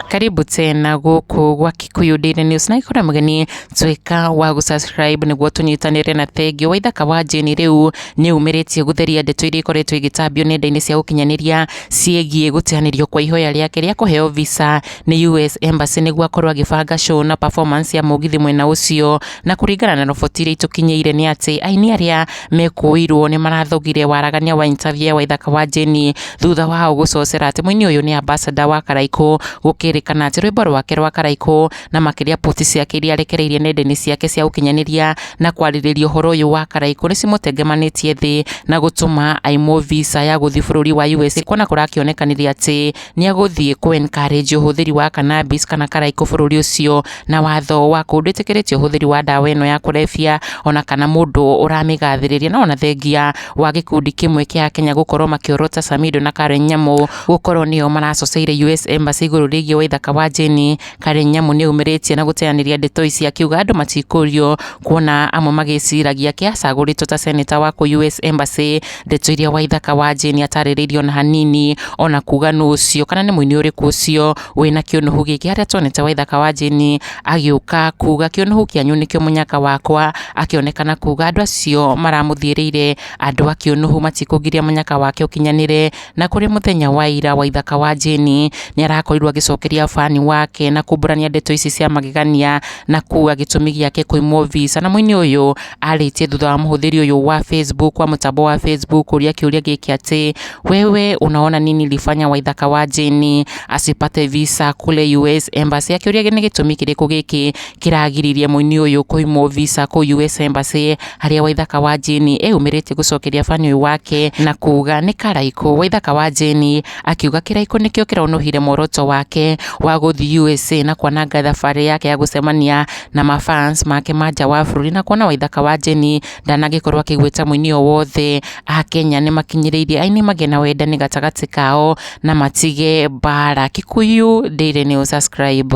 Karibu tena gũkũ gwa Kikuyu Daily News na ikora mũgeni tuĩka wa gũ-subscribe nĩguo tũnyitanĩre na thengio. Waithaka wa Jane rĩu nĩ umĩrĩtie gũtheria ndeto iria ikoretwo igĩtambio nenda-inĩ cia ũkinyanĩria ciĩgiĩ gũteanĩrio kwa ihoya rĩake rĩa kũheo visa nĩ US Embassy nĩguo akorwo agĩbanga show na performance ya mũgithi mwena ũcio. Na kũringana na roboti iria itũkinyĩire nĩ atĩ aini arĩa mekũĩirwo nĩ marathogire waragania wa interview ya Waithaka wa Jane thutha wao gũcocera atĩ mũini ũyũ nĩ ambassador wa Karaikũ, gũkĩrĩkana atĩ rwĩmbo rwake rwa Karaikũ na makĩria post ciake iria arekereirie nenda-inĩ ciake cia ũkinyanĩria na kwarĩrĩria ũhoro ũyũ wa Karaikũ nĩ cimũtengemanĩtie thĩ na gũtũma aimwo visa ya gũthiĩ bũrũri wa USA, kuona kũrakĩonekanire atĩ nĩ agũthiĩ kũ encourage ũhũthĩri wa cannabis kana karaikũ bũrũri ũcio, na watho wa kũu ndwĩtĩkĩrĩtie ũhũthĩri wa ndawa ĩno ya kũrebia ona kana mũndũ ũramĩgathĩrĩria. No ona thengia wa gĩkundi kĩmwe kĩa Akenya gũkorwo makĩorota Samidoh na Karen Nyamu gũkorwo nĩo maracoceire US Embassy igũrũ rĩgiĩ Waithaka wa Jane, Karen Nyamu nĩ aumĩrĩtie na gũteanĩria ndeto ici akiuga andũ matikũrio, kuona amwe magĩciragia kĩacagũrĩtwo ta seneta wa kũ US Embassy. Ndeto iria Waithaka wa Jane atarĩrĩirie ona hanini ona kuga nũ ũcio kana nĩ mũini ũrĩkũ ũcio wĩna kĩũnũhu gĩkĩ, harĩa tuonete Waithaka wa Jane agĩũka kuga kĩũnũhu kĩanyu nĩkĩo mũnyaka wakwa, akĩonekana kuga andũ acio maramũthiĩrĩire andũ a kĩũnũhu matikũgiria mũnyaka wake ũkinyanĩre. Na kũrĩ mũthenya wa ira Waithaka wa Jane nĩ arakorirwo agĩcokeria bani wake na kumbũrania ndeto ici cia magegania na kuga gĩtũmi gĩake kũimwo visa. Na mũini ũyũ arĩtie thutha wa mũhũthĩri ũyũ wa Facebook wa mũtambo wa Facebook kũria kĩũria gĩkĩ atĩ wewe unaona nini ilifanya Waithaka wa Jane asipate visa kule US Embassy, akĩũria nĩ gĩtũmi kĩrĩkũ gĩkĩ kĩragiririe mũini ũyũ kũimwo visa kũu US Embassy, harĩa Waithaka wa Jane eyumĩrĩtie gũcokeria bani ũyũ wake na kuga nĩ Karaikũ. Waithaka wa Jane akiuga kĩraikũ nĩkĩo kĩronũhire muoroto wake wa gũthiĩ USA na kwananga thabarĩ yake ya gũcemania na mafans make ma nja wa bũrũri, na kuona Waithaka wa Jane ndanagĩkorwo akĩgweta mũini o wothe a Kenya nĩ makinyĩrĩirie aini magĩe na wendani gatagatĩ kao na matige mbara. Kikuyu Daily News, subscribe.